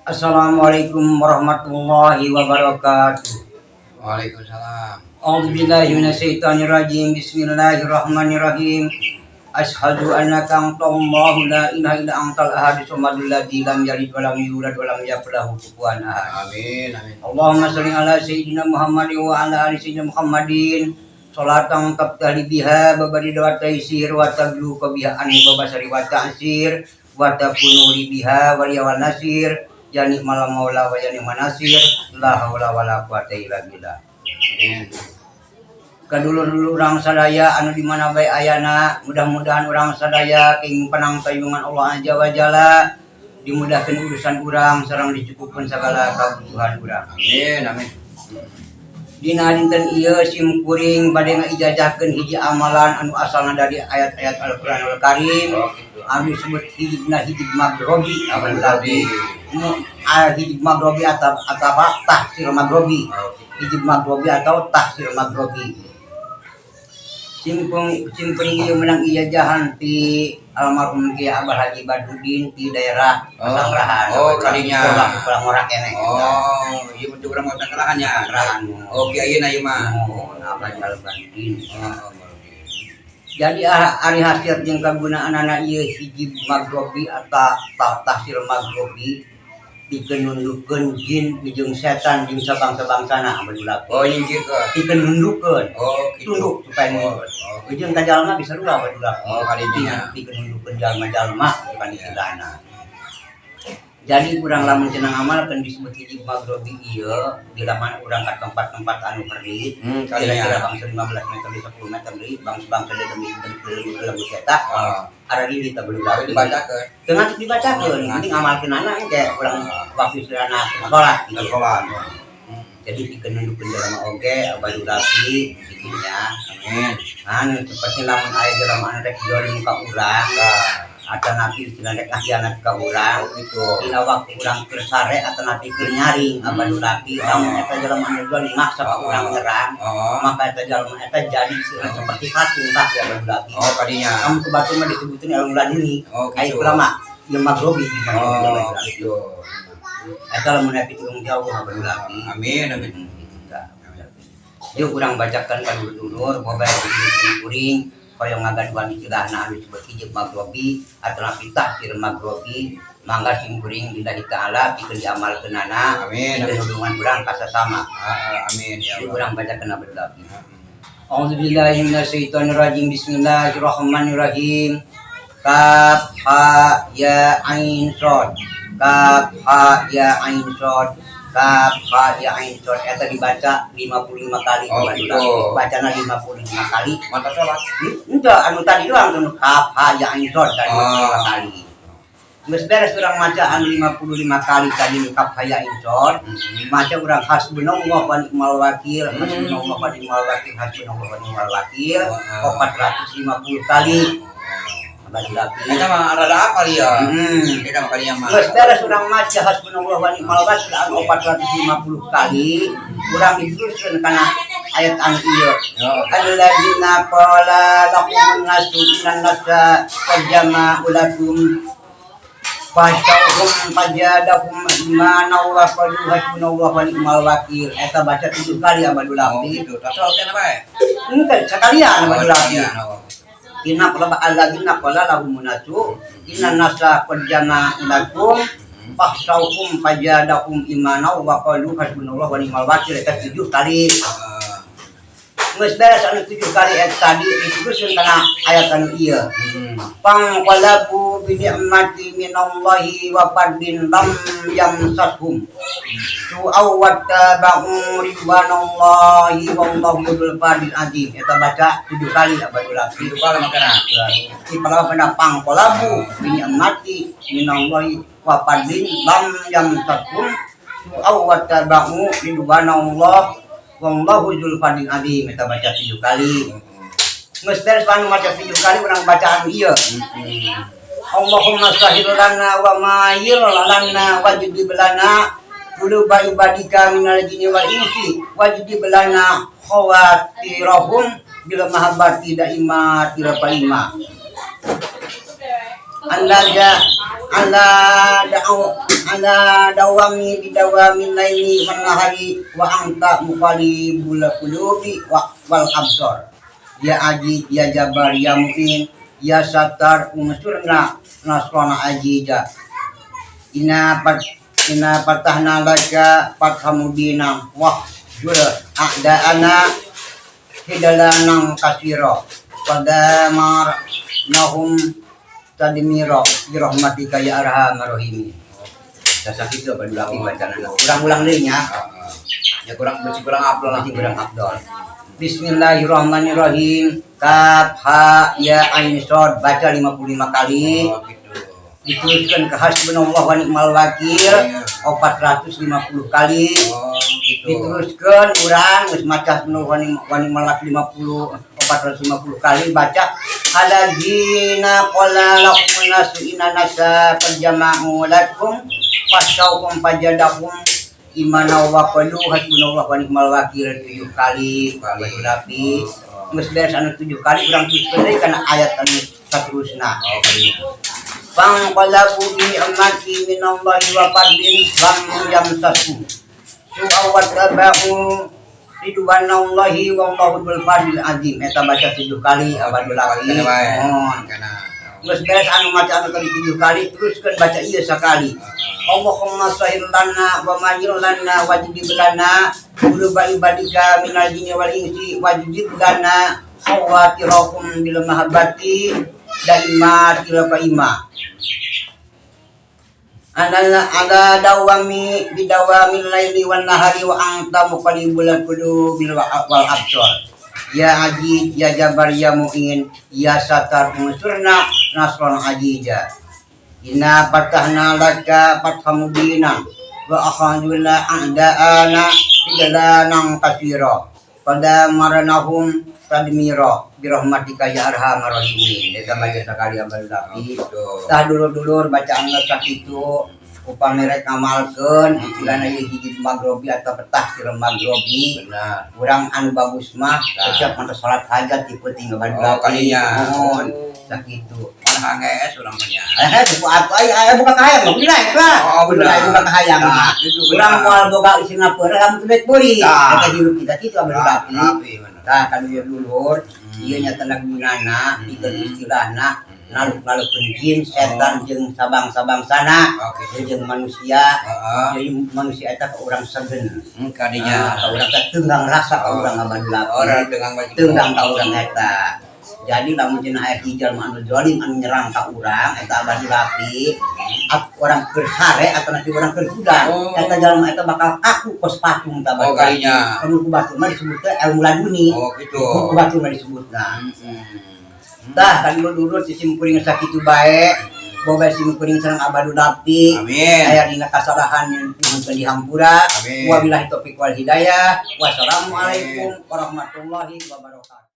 Assalamualaikum warahmatullahi wabarakatuh. Waalaikumsalam. A'udzubillahi minasyaitonirrajim. Bismillahirrahmanirrahim. Asyhadu annaka antallahu la ilaha illa antal ahadus samadul ladzi lam yalid wa lam yulad wa lam yakul lahu kufuwan ahad. Amin, amin. Allahumma sholli ala sayyidina Muhammadin wa ala ali sayyidina Muhammadin. Salatan tabtali biha babari wa taysir wa taglu biha an babasari wa ta'sir wa takunu li biha wal wal nasir ya ni'mal maula wa ya ni'man nasir, la haula wala quwata illa billah. Amin. Kadulur-dulur urang sadaya anu di mana bae ayana, mudah-mudahan urang sadaya kenging panangtayungan Allah Azza wa Jalla, dimudahkan urusan urang sareng dicukupkeun segala kebutuhan urang. Amin, amin. Dina dinten ieu sim kuring bade ngaijazahkeun hiji amalan anu asalna dari ayat-ayat Al-Qur'anul Karim. Oh, gitu. Anu disebut hijibna hijib magrobi apa lagi nu hijib magrobi atau apa, tahsir magrobi. Oh, gitu. Hijib magrobi atau tahsir magrobi. Sim kuring ieu menang ijazahan ti almarhum Kiai Abah Haji Badruddin di daerah Pesangrahan. Oh, kadinya. Sekolah sekolah ngorak keneh. Oh, iya betul, urang mau Pesangrahan ya. Pesangrahan. Oh, kiai na ieu mah. Oh, Abah Badruddin. Oh, Badruddin. Jadi ari khasiat jeung kagunaan anak ieu hijib magrobi atau tahsir magrobi pikeun nundukeun jin jeung setan jeung sabangsa-bangsana abadullah. Oh, nyingkirkeun. Pikeun nundukeun. Oh, gitu. Tunduk supaya Oh, nunduk. oh. Jeung ka jalma bisa dua abadullah. Oh, kadinya. Pikeun nundukeun jalma-jalma bukan istilahna. Jadi urang lamun cenah ngamalkeun disebut hijib magrobi ieu bila mana urang ka tempat-tempat anu perit, Kadinya. kira-kira bangsa 15 meter di 10 meter di bangsa-bangsa di demi demi eta ada di kita belum. Tapi dibacakeun. Dengan dibacakeun, penting amalkeun anak kayak urang waktu istilahna sholat gitu. Sekolah. Jadi pikeun nundukeun jelema oge abadu rapi gitu nya. Amin. Anu seperti lamun aya jelema anu rek jolim ka urang atau nabi istilah rek ngahianat ka urang Oh, gitu. dina waktu urang keur sare atau nabi keur nyaring, abadu rapi lamun eta jelema anu jolim maksa ka urang nyerang, maka eta jelema eta jadi istilah seperti patung tah ya, abadu rapi. Oh, kadinya. Kamu ke batu mah disebutin ilmu laduni. Oh, Ai gitu. ulama ieu magrobi. Oh, gitu. Eta lamun nabi tulung jauh abadu rapi. Amin, amin. Yuk urang bacakan ka dulur-dulur boga kuring hoyong ngagaduhan istilahna anu disebut hijab magrobi atau nabi tahsir magrobi, mangga sim kuring lillahi ta'ala pikeun diamalkeunana. Amin, pikeun amin. Hubungan urang kasasama. Ah, amin ya Jadi Allah. Urang bacakan abadu rapi. A'udzubillahi minasyaitonirrajim. Bismillahirrahmanirrahim. Kaf ha ya ain shod. Kaf ha ya ain shod. Kaf ha ya ain shod. Eta dibaca 55 kali. Oh, Abadu gitu. Rapi. Bacana 55 kali. Mata sholat. Enggak, anu tadi doang tuh kaf ha ya ain shod tadi 55 kali. Geus beres urang maca anu 55 kali tadi nu kaf ha ya ain shod. Maca urang hasbunallah wa ni'mal wakil, hasbunallah wa ni'mal wakil, hasbunallah wa ni'mal wakil, 450 kali. Abadu Rapi. Eta mah rada apal ya. Eta mah kadinya mah. Geus beres urang maca hasbunallah wa ni'mal wakil anu 450 kali, urang diteruskeun kana ayat anu ieu. Yo. Alladzina qala lahumun nasu innan nasa qad jama'u lakum fakhsyauhum fazadahum imana wa qalu hasbunallahu wa ni'mal wakil. Eta baca tujuh kali abadul Oh, rapi. gitu. Tak sholat teh bae. Enggak, sekalian abadul rapi. Sekalian, oh. Inna qala alladzina qala lahumun nasu innan nasa qad jama'u lakum fakhsyauhum fazadahum imana wa qalu hasbunallahu wa ni'mal wakil eta tujuh kali. Geus beres anu tujuh kali eta tadi diteruskeun kana ayat anu ieu. Fanqalabu bi ni'mati minallahi wa fadlin lam yamsashum su'aw wattaba'u ridwanallahi wallahu dzul fadlil azim. Eta baca tujuh kali abadul rapi. Tujuh kali makana. Di palawa pada fanqalabu bi ni'mati minallahi wa fadlin lam yamsashum su'aw wattaba'u ridwanallah wallahu dzul fadlil azim. Eta baca tujuh kali. Geus beres anu maca tujuh kali, urang bacaan ieu. Allahumma sahhil lana wa mayyil lana wajdib lana quluba ibadika minal jinni wal insi wajdib lana khawatirahum bil mahabbati daimati palima. Anda ja anda da'u Ala dawami bidawami laili wan nahari wa anta muqallibul qulubi wal absar. Ya Aziz, ya Jabbar, ya Mu'in, ya Sattar, unsurna nasrana aziza. Inna fatahna laka fatham mubina wa jul a'da'ana hidalanan kasira pada nahum tadmira bi rahmatika ya arhamar rahimin. Dasar itu apa dulu bacaan ulang-ulang deui nya. Ya, kurang masih kurang afdol lah. Masih kurang afdol. Bismillahirrahmanirrahim. Kaf ha ya ain shod baca 55 kali. Oh, gitu. Diteruskan ke hasbunallah wa ni'mal wakil 450 kali. Oh, gitu. Diteruskan urang geus maca hasbunallah wa ni'mal wakil 50 450 kali, baca alladzina qala lahumun nasu inna nasa qad jama'u lakum fakhsyawhum fazadahum imana wa qalu hasbunallah wa ni'mal wakil 7 kali. Kali. Batu rapi geus beres anu 7 kali, urang teruskeun deui kana ayat anu saterusna. Oh, kali. Fanqalabu bi ni'mati minallahi wa fadlin lam yamsasu su'a wa tabahu ridwanallahi wallahu dzul fadlil azim. Eta baca 7 kali, abadul lagi. Kana wae. Mohon. Kana. Geus beres anu maca anu kali 7 kali, teruskeun baca ieu sakali. Allahumma sahhil lana wa mayyil lana wajib lana quluba ibadika minal jinni wal insi wajib lana khawatirakum bil mahabbati daimatil qaima. Anana ala dawami bidawamil laili wan nahari wa anta muqallibul qulubil wal absar. Ya Aziz, ya Jabbar, ya Mu'in, ya Sattar, unsurna nasran aziza. Inna fatahna laka fatham mubina wa akhaduna a'da'ana hidlanan kasira pada maranahum tadmira birahmatika ya arhamar rahimin. Eta baca sekali abal Oh, tapi gitu. Tah, dulur-dulur, bacaan sakitu upami rek ngamalkeun istilahna ieu hiji magrobi atau petah sireum magrobi. Benar. Urang anu bagus mah Tah. siap mantap salat hajat di peuting. Oh, kalinya. Mohon sakitu. Mana hangees urang mah nya. Eh, buku atuh aya aya buka kahayang mah kudu naik lah. Oh, Kudu benar. naik buka kahayang Nah, mah. itu Urang benar. moal boga isina peureuh lamun teu daek beuri. Tah. Eta hirup kita kitu abad rapi. Rapi bener. Tah, kadunya dulur, ieu nya tanda gunana, pikeun istilahna naluk-nalukkeun jin, setan jeung sabang-sabangsana, Oh, gitu. jeung manusia. Heeh. Jadi manusia eta ka urang segen. Kadinya. Ah, ka urang teh teunggang rasa ka urang abad rapi. Orang dengan baju. Teunggang ka urang eta. Jadi lamun cenah aya hiji anu zalim anu nyerang ka urang eta abad rapi, orang keur hare atau nanti orang keur hudang, eta jalma eta bakal kaku kos patung tah. Oh, kalinya. Anu ku batur mah disebutna ilmu laduni. Oh, gitu. Ku batur mah disebutna. Tah kan dulur si simkuring sakitu bae. Boga simkuring sareng abadu rapi. Amin. Aya dina kasalahan yang nyuhunkeun dihampura. Amin. Wabillahi taufik wal hidayah. Wassalamualaikum warahmatullahi wabarakatuh.